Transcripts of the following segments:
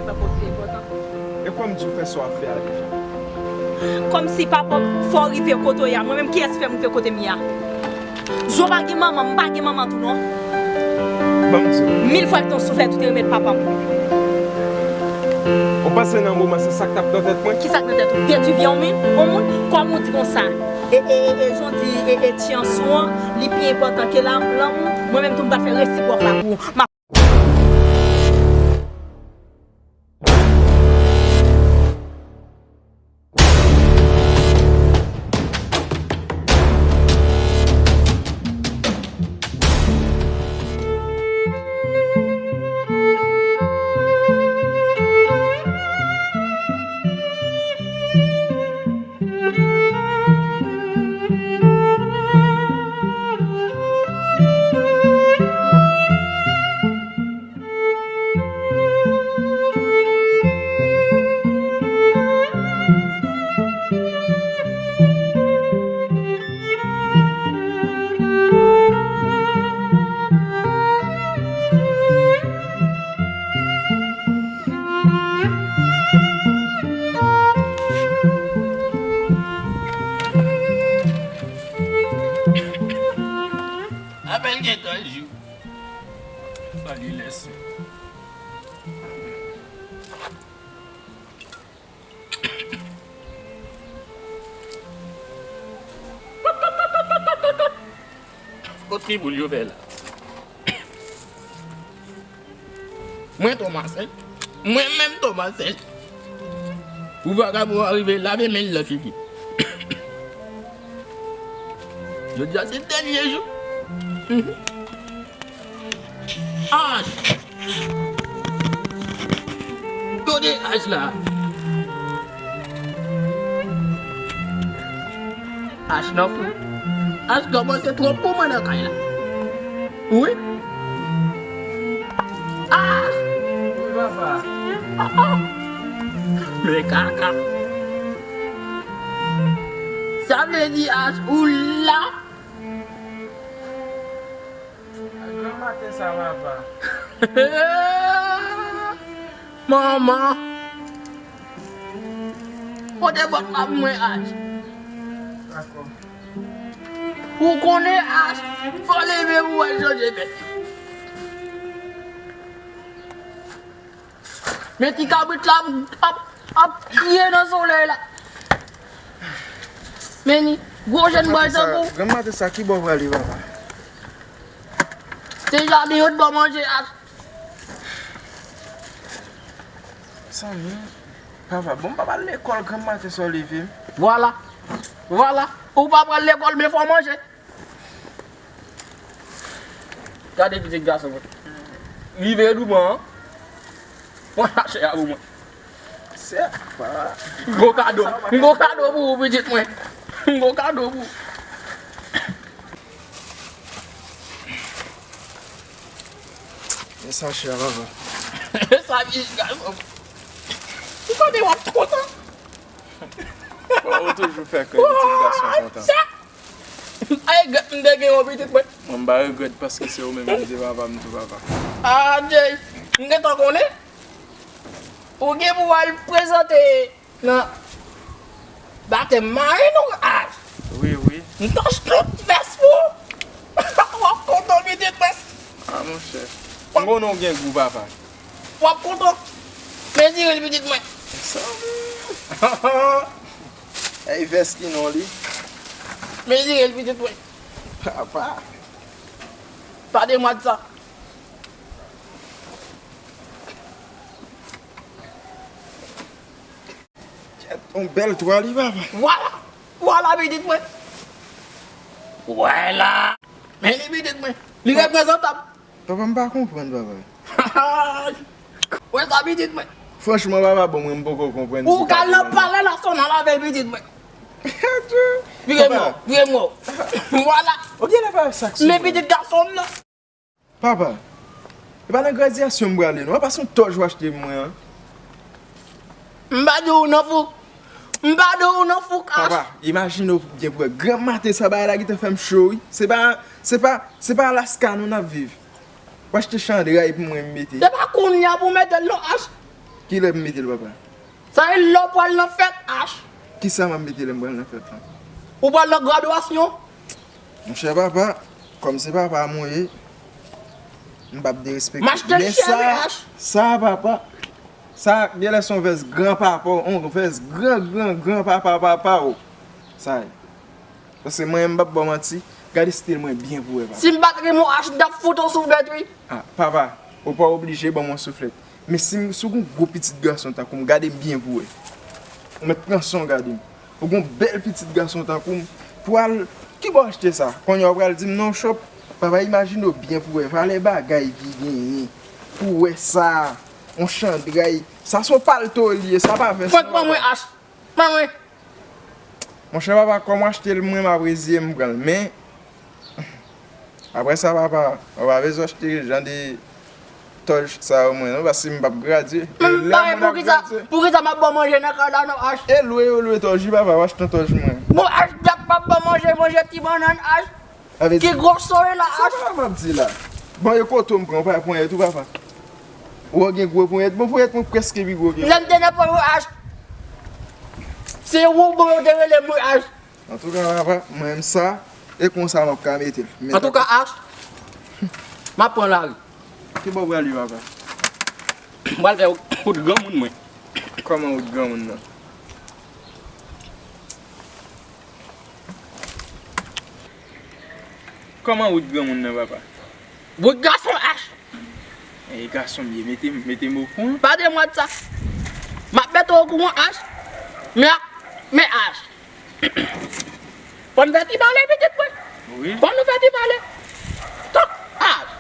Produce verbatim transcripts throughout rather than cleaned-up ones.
E kòm di w fè sa w ap fè a deja. Kòmsi papa m fè w rive kote w ye a. Mwen menm, kiyès fè m rive kote m ye a? Jou w pa gen manman, m pa gen manman tou non. Ban m di w. Mil fwa l te yon souflèt, ou te remèt papa m. Ou panse nan moman se sa k t ap nan tèt mwen? Ki sa k nan tèt ou? Detwi vi yon moun? Yon moun? Kòm ou di konsa? E, e, e, e, jan w di, e, e, ti ansou an, li pi enpòtan ke la, lanmou? Mwen menm tou, m pral fè resipròk la pou ou. M ap Apèl gentan jou. Salye lèse. Kot ki boul yo fè la? Mwen Tomasèl. Mwen menm Tomasèl. Pou vagabon a rive lave men l nan figi. Jodi a se dènye jou. Ach! Kote Ach la? Ach nan fou. Ach kòmanse twòp pou mwen nan kay la. Wi. Ach! Wi, papa. Men kaka. Sa vle di Ach ou la? Granmaten sa, papa. Manman. Pote bòt la pou mwen, Ach. Dakò. Ou konnen, Ach, fò leve pou wè chanje bèt. Men ti kabrit la ap, ap, ap kriye nan solèy la. Men ni gwo jèn bòy tankou. Granmaten sa, ki bò w prale, papa? Se jaden yo t ba w manje a. Sanmi, papa, bon, m pa pral lekòl granmaten sa w leve m. Vwala. Vwala. Ou pa pral lekòl, men fò w manje. Gade pitit gason mwen. Rive douman an. Pran sachè a pou mwen. Sèpa. M gon kado. M gon kado pou ou, pitit mwen. M gon kado pou ou. Men sachè a, papa. Sa pitit gason mwen. Ou konnen w ap kontan. Bon, ou toujou fè kè pitit gason kontan. Sa! Ay, regrèt m te gen yon pitit mwen. Mwen, m pa regrèt paske se ou menm ki te papa m tou, papa. Adjey, m gentan konnen. Ou gen pou w al prezante nan batèm marenn ou, Ach. Wi, wi. M tòch tout vès pou ou. W ap kontan, pitit mwen. A, monchè. M konnen w gen gou, papa. W ap kontan. Mezire l, pitit mwen. Sa. Ey, vès ki non li? Mezire l, pitit mwen. Papa. Pa demwad sa. Yon bèl twa li, papa. Vwala. Vwala, pitit mwen. Vwala. Men li, pitit mwen. Li reprezantab. Papa, m pa konprann, papa. Wè sa, pitit mwen. Franchman, papa, bon, mwen, m poko konprann. Ou ka al nan palè nasyonal avè l, pitit mwen. Vire m wè w, vire m wè w. Vwala. Ou gen lè pa wè sa k sou mwen. Men pitit gason m nan. Papa, e pa nan gradyasyon m prale, non. A pa se yon tòj w achte mwen an. M pa di w nan fouk. M pa di w nan fouk, Ach. Papa, imajine w gen pou wè granmaten sa, bagay la gentan fè m cho, wi. Se pa, se pa, se pa Alaska, non, n ap viv. W achte chandray pou mwen, m mete. Se pa kounye a pou w mete l, non, Ach. Kilè m mete l, papa? Sa vle di lè w pral nan fèt, Ach. Kisa m ap mete lè m pral nan fèt lan? Ou pral nan gradwasyon? Monchè papa, kòm se papa m ou ye, m p ap derespekte. M achte l chè, wi, Ach. Men sa, sa, papa, sa genlè se yon vès gran papa w, yon vès gran, gran, gran papa, papa w. Sa ye. Paske mwen, m p ap ba w manti, gade stil mwen byen pou wè, papa. Si m pa t renmen w, Ach, m t ap fout w souflèt, wi. Ah, papa, ou pa oblije ban m yon souflèt. Men si m, si w gon gwo pitit gason tankou m, gade m byen pou wè. Ou mèt pran san w gade m. Ou gon bèl pitit gason tankou m, pou al, kibò w achte sa? Kounye a w pral di m non, Chòp. Papa, imajine w byen pou wè valè bagay ki genyen. Pou wè sa, yon chandray. Sa se yon palto l ye, sa pa vès non, papa. Pran mwen, Ach. Pran mwen. Monchè papa, kòm w achte l, mwen m ap reziye m pran l. Men, apre sa, papa, ou pa bezwen achte jan de tòj sa yo mwen non, paske m p ap gradye. E m lè pa moun ap gradye. Poukisa m ap ba w manje nan kay la non, Ach? E lwe yo lwe tòj wi, papa, w achte yon tòj mwen. Bon, Ach, dat m ap ba w manje, manje ti bannann, Ach. Ki gwosè w ye la, Ach? Sa papa m ap di la? Bon, e kote w m pran, ou pa ponyèt ou, papa? Ou gen gwo ponyèt? Bon, ponyèt mwen prèske pi gwo ke. Lè m te nan ponyèt, Ach. Se Wonbon yo te rele m, wi, Ach. Antouka, papa, mwen menm sa, e konsa m ap ka mete l. Men antouka, Ach, m ap pran lari. Kibò w prale, papa? M pral fè wout granmoun mwen. Kòman wout granmoun nan? Kòman wout granmoun nan, papa? Wout gason, Ach. E gason m ye, mete, mete m okouran. Pa demande sa. M ap mete w okouran, Ach. Men, men, Ach. Fò n fè ti pale, pitit mwen. Wi. Fò nou fè ti pale. Tonk, Ach.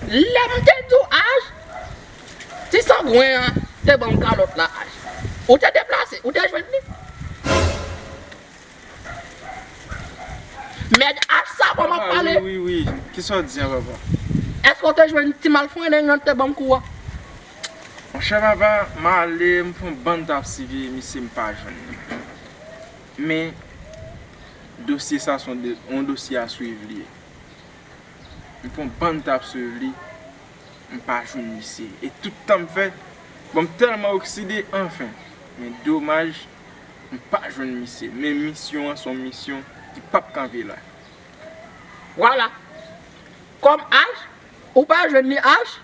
Lè m te di w, Ach, ti sangwen an te ban m kalòt la, Ach. Ou te deplase, ou te jwenn li? Mèd, Ach, sa kòman pale? Papa, wi, wi, wi. Kisa w di an, papa? Èske w te jwenn ti malfrendeng nan te ban m kou a? Monchè papa, m ale, m fè yon bann tap siveye misye, m pa jwenn li. Men, dosye sa se yon de-, yon dosye a swiv li ye. M fè yon bann tap swiv li, m pa jwenn misye. E tout tan m fè, bon, m tèlman okside, anfen. Men domaj, m pa jwenn misye. Men misyon an se yon misyon ki p ap kanpe la. Vwala. Kòm Ach, ou pa jwenn li, Ach,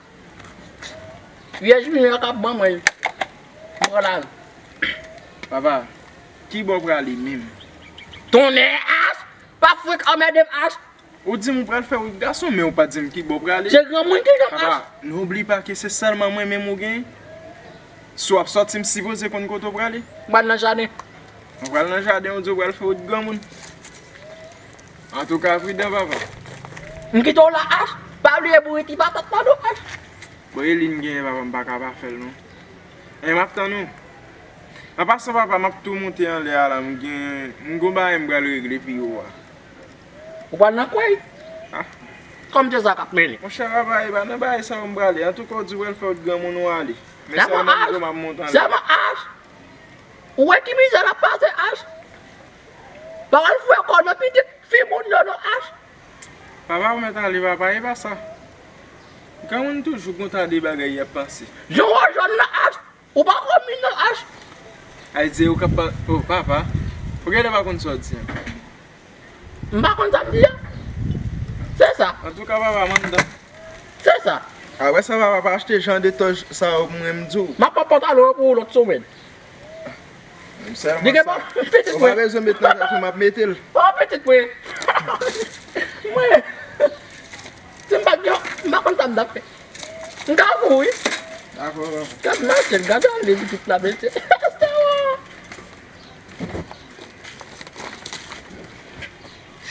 vyèj minè k ap ban mwen l. M pran lari. Papa, kibò w prale menm? Tonnè, Ach! Pa fwenk anmède m, Ach! Ou di m ou pral fè wout gason, men ou pa di m kibò w prale. Se granmoun ki nan Ach. Papa, n'oublie pas que se sèlman mwen menm ou genyen. Si w ap sòti, m sipoze konn kote w prale. M pral nan jaden. Ou pral nan jaden, ou di w pral fè wout granmoun. Antouka, pridan, papa. M kite w la, Ach. Pa bliye boure ti patat la non, Ach. Bon, e li m genyen, papa, m pa ka pa fè l non. E m ap tann ou. An pasan, papa, m ap tou monte anlè a la, m gen, m gon bagay m pral regle pi wo a. Ou pral nan kwèy? Ah. Kòm se sa k ap mennen. Monchè papa, e pa nan bagay sa yo m prale. Antouka, w di w pral fè wout granmoun ou ale. Men sèlman m ap monte anlè. Sèlman Ach. Ou wè ki mizè l ap pase, Ach? Pa pral foure kò w nan pitit fi moun yo non, Ach. Papa, ou mèt ale, papa, e pa sa. Granmoun toujou gon ta de bagay y ap panse. Jan w wè jòn nan, Ach. Ou pa komin non, Ach. Ay di ou k ap pa-, oh, papa. Ou genlè pa konn sa w di an. M pa konn sa m di an. Se sa. Antouka, papa, m anndan. Se sa. Apre sa, papa, pa achte jan de tòj sa yo pou mwen, m di w. M ap pran pantalon an pou ou lòt semèn. Li gen bon, pitit mwen. Ou pa bezwen met nan tèt ou, m ap mete l. Oh, pitit mwen. Mwen. Si m pa t gen, m pa konn sa m t ap fè. M ka pou wi. Dakò, papa. Gad mache, gad ale pitit la, mesye.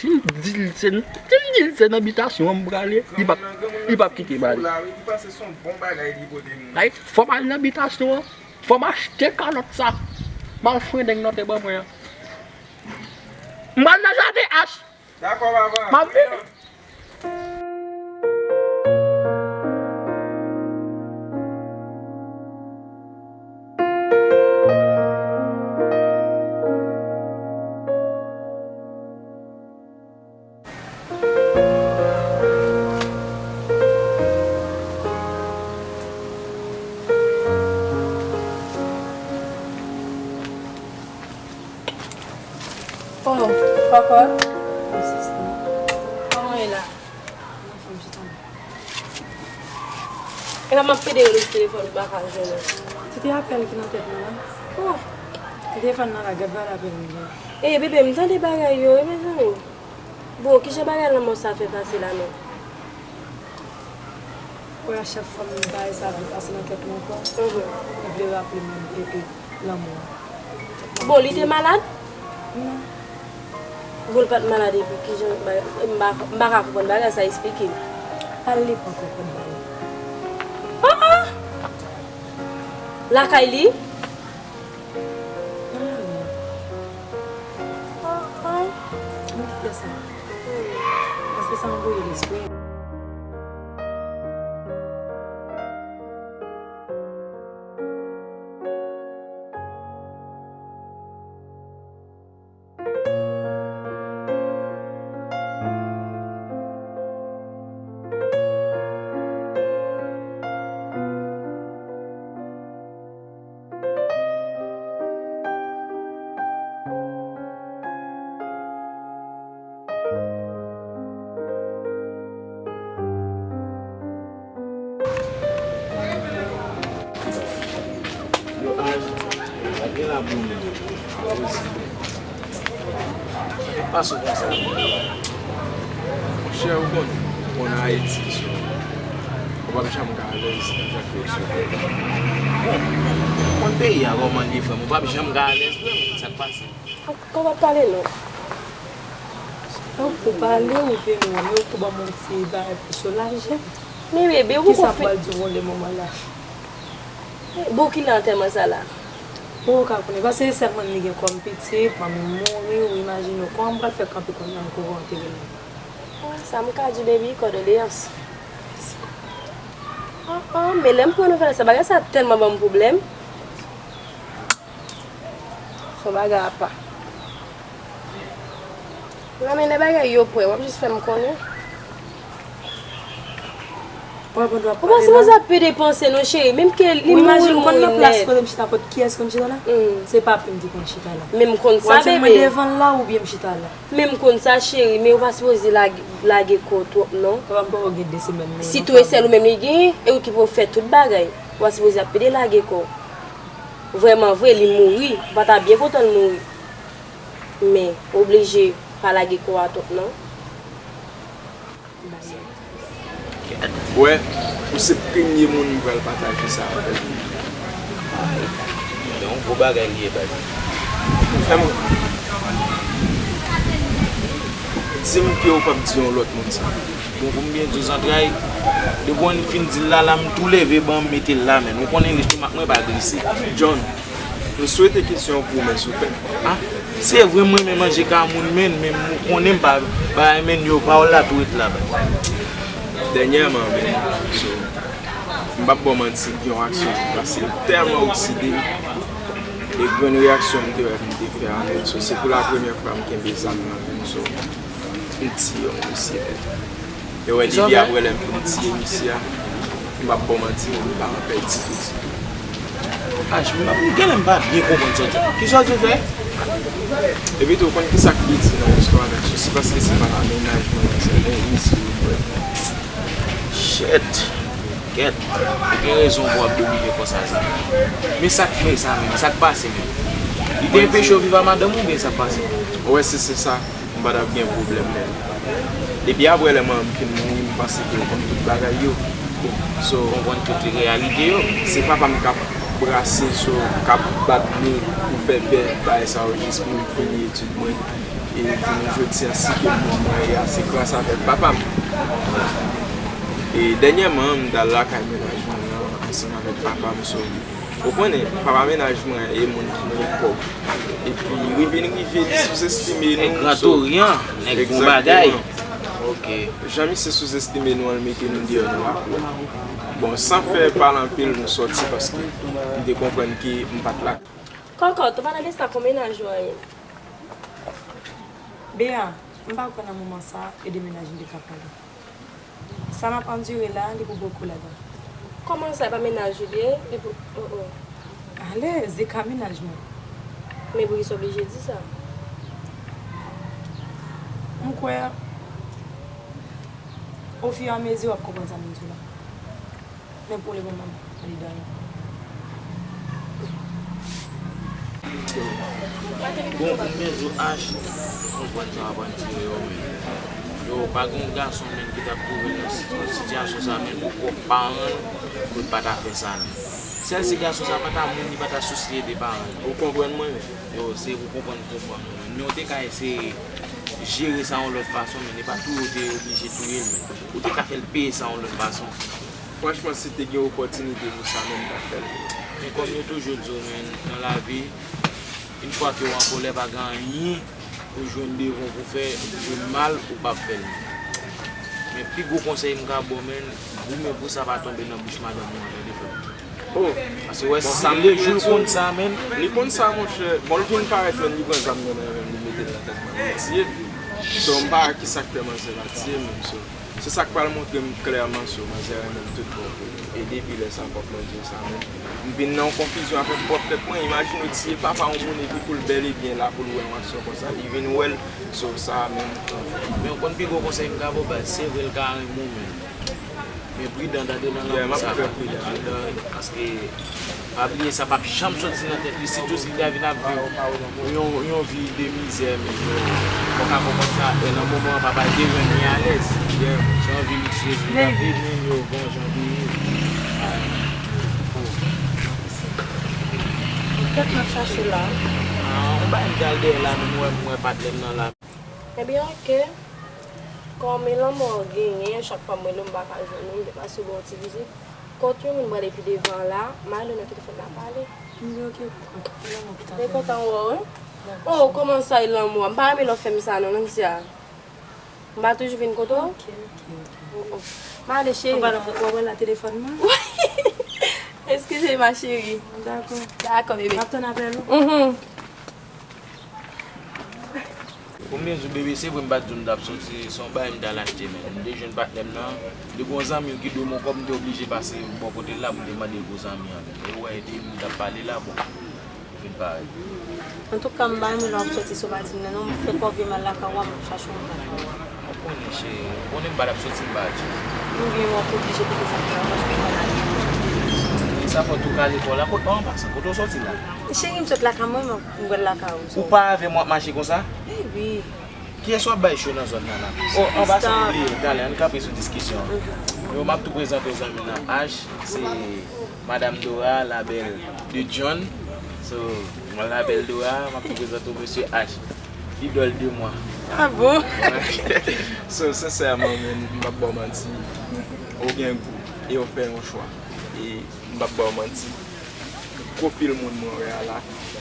Si m di l se, si m di l se nan bitasyon an m prale, li p ap, li p ap kite m ale. Li panse se yon bon bagay li pote moun. Ay, fò m al nan bitasyon an. Fò m achte kalòt sa. Malfrendeng nan te ban mwen an. M pral nan jaden Ach. Dakò, papa. M ap vini. Oh, Kòkòt. Kòman w ye la? Mwen anfòm, chita non. E la m ap pede rele sou telefòn, m pa ka jwenn ou. Se te apèl ki nan tèt mwen la. Oh. Se telefòn nan la, gad valè apèl mwen gen. E bebe, m tande bagay yo wi, mezanmi. Bon, kijan bagay lanmò sa fè pase la menm? Wè, a chak fwa menm bagay sa vin pase nan tèt mwen ankò, mhm, mwen vle raple mwen e, e lanmò a. Bon, li te malad? Non. Bon, l pa t malad epi kijan bagay, m pa, m pa ka konprann bagay sa, eksplike m. Al li pran kòkòt ba li. Ah, ah! Lakay li? Nan lari a. Ah, ah. Nou kite sa. Paske sa anvoye l espre. Yo, aj, pa gen la pou nou. Sa fè pa sou konsa. Monchè, ou konn, ou konn Ayiti, so, ou p ap janm ka alèz nan jan ke yo sou. Bon, ou konn peyi a kòman l ye, frè m, ou p ap janm ka alèz, frè m, sa k pase? Kòman w ap pale non? Ou pale, ou vin wè m, ou pou ban m yon ti bagay pou soulaje m. Men bebe, ou poko fè. Kisa m pral di w le moman la? Bon, ki lè antèman sa la? Ou ka konnen, paske se sèl mwen li gen kòm pitit, manmi m mouri, ou imajine w kòman m pral fè kanpe kounye a m kouri antere l. Ah, sa m ka di w, baby, kondoleyans. Ah, ah, men lè m pran nouvèl sa, bagay sa tèlman ban m pwoblèm. Se yon bagay apa. Nan men lè bagay yo prè, w ap jis fè m konnen. Ou pa sipoze ap pede panse non, cheri. Menm ke li mouri, li mouri nèt. Ou imajine m konn nan plas kote m chita, kot kiyès konn chita la? Hmm. Se papi m te konn chita la. Men m konn sa, bebe. Ou wè m devan l la oubyen m chita la? Men m konn sa, cheri, men ou pa sipoze lage, lage kò w twòp non. Papa m poko gen de semèn menm. Sitou e sèl ou menm li genyen, e ou ki pou fè tout bagay. Ou pa sipoze ap pede lage kò w. Vrèman vre, li mouri. Ou pa ta byen kontan l mouri. Men, ou oblije pa lage kò a twòp non. Wè, ou se premye moun m pral pataje sa avè l. Ay, se yon gwo bagay li ye, baz. Frè m, di m ke ou p ap di yon lòt moun sa. Bon, pou m byen di w zantray, depi w fin di l la, la m tou leve ban m mete l la, men ou konnen lestomak mwen pa glise. John, m swete kesyon an pou ou, men souple. Ah, se vre m renmen manje ka moun, men, men ou konnen m pa bay men yo, pawòl la tou ret la, baz. Dènyèman, men, so, m p ap ba w manti, gen yon aksyon ki pase, m tèlman okside, e grenn reyaksyon m te wè m te fè a, men, so, se pou la premyè fwa m kenbe zam nan, men, so, m tiye yon mesye nèt. E wè, depi apre lè m fin tiye misye a, m p ap ba w manti, m pa anpè ditou, ditou. Aj, m pa, genlè m pa byen konprann sa w di. Kisa w di w fè? Epi tou, ou konn kisa k pi di nan istwa a, menm si se paske se pa mennaj mwen an, se yon mesye ou kwè. Shit. Kèt. Ou gen rezon pou w ap domine konsa, sa. Men sa k fè sa menm? Sa k pase menm? Li te enpeche w viv a madanm ou oubyen sa k pase? Ou wè, si se sa, m pa t ap gen pwoblèm menm. Depi apre lè manman m fin mouri, m panse ke yo konn tout bagay yo. So, konprann tout reyalite yo. Se papa m k ap brase, so, k ap bat nou pou fè pè bagay sa yo jis pou m fini etid mwen. E jounen jodi a, si ke m moun mwen ye a, se gras avèk papa m. E dènyèman, m t al lakay mennaj mwen an ansanm avèk papa m, so, ou konnen, papa mennaj mwen an e moun ki gen kòb. Epi, rive n rive, li souzestime nou. Nèg Gran Toryan, nèg bon bagay. Egzakteman. Ok. Jan misye souzestime nou an, l mete nou deyò nan lakou a. Bon, san fè pale anpil, nou sòti paske m te konprann ke m pa t la. Kòkòt, ou pa nan lista kon mennaj ou an ye? Bea, m pa kwè nan moman sa a, e de mennaj m te ka pale. Sa m ap andire la, li pou bokou ladan. Kòman sa, e pa mennaj ou li ye? Li pou, oh, oh. Alèz, e ka mennaj mwen. Men poukisa w oblije di sa? M kwè, ofiramezi, w ap konprann sa m di w la. Men pou le moman, m pa pale de anyen. Bon, pou m byen di w, H, m konprann jan w ap andire yo, men. Yo, pa gen yon gason, men, ki t ap twouve l nan si-, nan sitiyasyon sa, men, pou pwòp paran l, pou l pa ta fè sa, men. Sèl se gason sa pa ta moun, li pa ta sousye de paran l. Ou konprann mwen, men? Yo, se pou konprann, konprann mwen. Men w te ka eseye jere sa yon lòt fason, men e pa tou w te oblije touye l, men. Ou te ka fè l peye sa yon lòt fason. Franchman, si te gen opòtinite pou sa, men m t ap fè l. Men kòm yo toujou di w, men, nan lavi, yon fwa ke w an kolè, pa gen anyen ou jwenn devan w pou fè, ou jwenn mal, ou p ap fè l. Men pi gwo konsèy m ka ba w, men, goumen pou sa pa tonbe nan bouch madanm ou an, tande frè m. Oh. Paske wè, bon, si sa m le jou l konn sa, men. Li konn sa, monchè. Bon, l vin parèt, men, li pran zam nan men m, li mete l nan tèt mwen, li tiye m. So, m pa wè ki sa k fè manzè la tiye m, so. Se sa k pral montre m klèman si manzè renmen m tout bon vre. E depi lè sa, fòk mwen di w sa, men. M vin nan yon konfizyon avèk pwòp tèt mwen. Imajine w tiye papa yon moun epi pou l bèl e byen la, pou l wè yon aksyon konsa, li vin wè l. So, sa menm. Men w konn pi gwo konsèy m ka ba w, baz, se vre l ka renmen w, men. Men pridan, tande nan lanmou sa, pridan, paske pa bliye sa p ap janm soti nan tèt li, sitou si li ta vin ap viv yon, yon vi de mizè, men yo, ou ka konprann sa, e nan moman an, papa te jwenn li alèz. Se yon vi liksyez li t ap viv, men yo, bon jan de. Kèt m ap chache la. Ah, yon bagay m t al dèyè la, men m wè, m wè patnè m nan la. Ebyen, oke. Kòm e lanmò genyen, chak fwa m rele w, m pa ka jwenn ou, m te pase w ba w ti vizit. Kot yon moun pral epi devan la, m a rele w nan telefòn n a pale. Ebyen, oke, oke. Te kontan wè w, wi. Oh, kòman sa e lanmò a? M pa renmen lè w fè m sa non, Nansia. M pa toujou vin kote w? Oke, oke, oke. M ale, cheri. Ou pral, ou pral la telefòn mwen? Eskize, ma chérie. Dakò. Dakò, bebe. M ap tann apèl ou. Mhm. Pou m byen di w, bebe, se vre m pa t di w m t ap soti, se yon bagay m t al achte, men m te jwenn patnè m nan, li gen yon zanmi l ki dwe m yon kòb, m te oblije pase bò kote l la pou m te mande l pou zanmi an, men. E w wè, e de moun m t ap pale la, bon, vin parèt. Antouka, m pa renmen lè w ap soti san w pa di m nan, non, m fè kòve m al lakay ou a, m ap chache yon bagay. Ou konnen, cheri, ou konnen m pa t ap soti, m pa di w. Oubyen w ap oblije kite sa m fè a, paske m pa nan. E sa fè w tou kale kò w la, kot, an pasan, kote w soti la? Cheri, m sot lakay mwen, m ap, m pral lakay ou. Ou pa avè m w ap mache konsa? Eh wi. Kiyès w ap bay cho nan zòn nan la? Oh, an pasan, m bliye, talè, ann kanpe sou diskisyon an. Mhm. Yo, m ap tou prezante w zanmi nan H, se Madam Dora, la belle de John. So, mwen la belle Dora, m ap tou prezante w mesye H. Idòl de mwa. Ah bon? So, sensèman, men, m p ap ba w manti. Ou gen gou, e w fè yon chwa. E m p ap ba w manti. Pwofil moun mwen wè a la,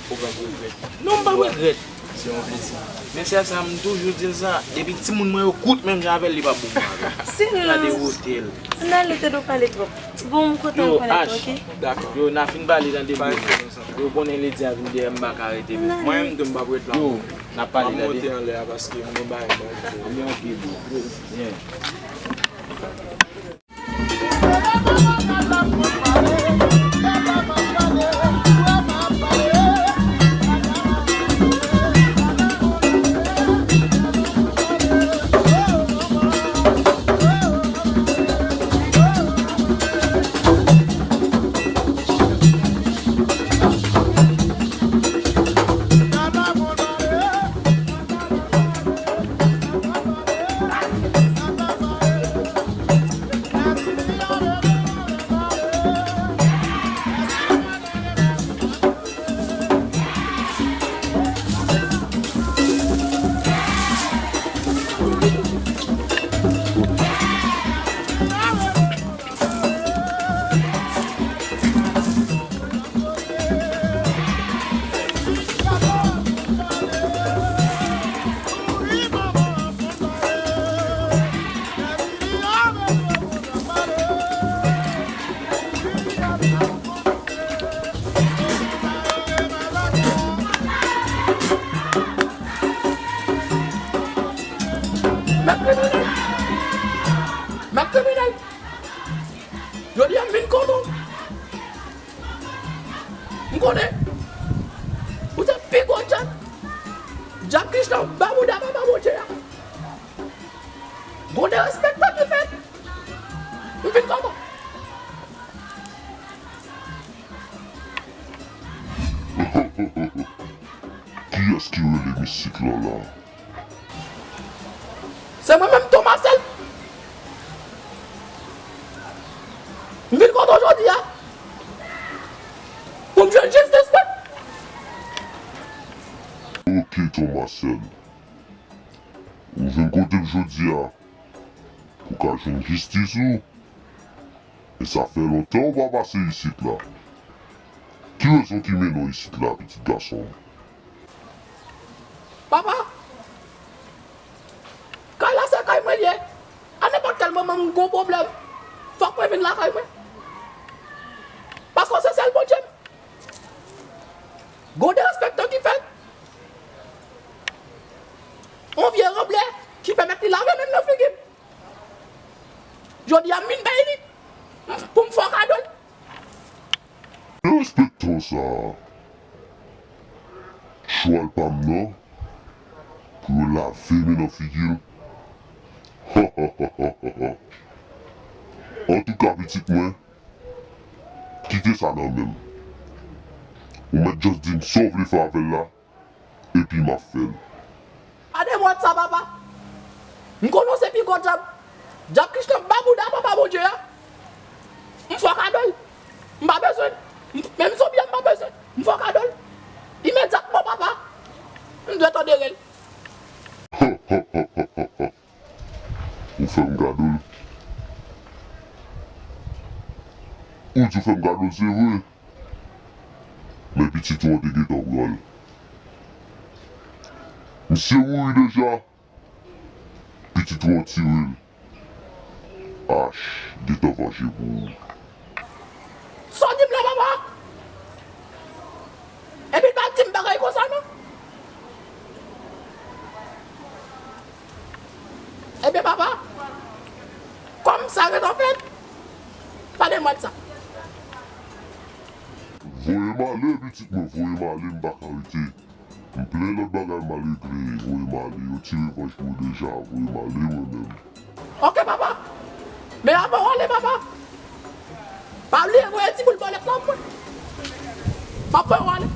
ou p ap regrèt. Non, m p ap regrèt. Se yon plezi. Men sè sa, m toujou di l sa, depi timoun mwen yo kout menm jan avè l, li p ap bon pou avè l. Silans. Gade wote l. Ann ale, tande w pale twòp. Bon, m kontan konnen, oke? Yo, H. Dakò. Yo, n a fin pale, tande byen. Yo, konnen ledi a vin dèyè m, m pa ka rete menm. Mwen menm tou, m p ap ret la. Yo, n ap pale, tande. M ap monte anlè a paske m gen bagay m pral fè. Ebyen, oke, bro. Byen. M ap kriminèl! M ap kriminèl! Jodi a, m vin kote w. M konnen ou se pi gwo djab. Djab Krishna, ba bouda papa Bondye a. Kiyès ki rele m isit lan la? Se mwen menm, Tomasèl. M vin kote w jodi a pou m jwenn jistis mwen. Ok, Tomasèl. Ou vin kote m jodi a pou w ka jwenn jistis ou. E sa fè lontan ou pa pase isit la. Ki rezon ki mennen w isit la, pitit gason m? Papa, kay la se kay mwen li ye. A nenpòt kèl moman m gon pwoblèm, fòk mwen vin lakay mwen. Paske se sèl Bondye m. Gon derespektan ki fèt. On vye ranblè ki pèmèt li lave men l nan figi m. Jodi a m vin bay li pou m fè w kado l. Derespektan sa a, chwal pa m nan, pou yo lave men nan figi l. Antouka, pitit mwen, kite sa nan men m. Ou mèt just di m sa w vle fè avè l la, epi m ap fè l. Pa demwòt sa, papa. M konnen w se pi gwo dyab. Dyab Krishna ba bouda papa Bondye a. M fè w kado l. M pa bezwen l. M, menm zonbi a m pa bezwen. M fè w kado l. Imedyatman, papa. M dwèt antere l. Ou fè m kado l. Ou di w fè m kado l, se vre. Men pitit ou an te gentan pran l. Misye mouri deja. Pitit ou an tire l. Ach, gentan vanje pou ou. Sa w di m la, papa? Epi l pa di m bagay konsa, non. Ebyen, papa, kòm sa gentan fèt, pa demwòt sa. Voye m ale, pitit mwen, voye m ale, m pa ka rete. M plen lòt bagay m al regle, voye m ale. Yo ti revanj pou yo deja, voye m ale mwen menm. Ok, papa. Men avan w ale, papa, pa bliye voye ti boul bòlèt la pou mwen. M ap voye w ale.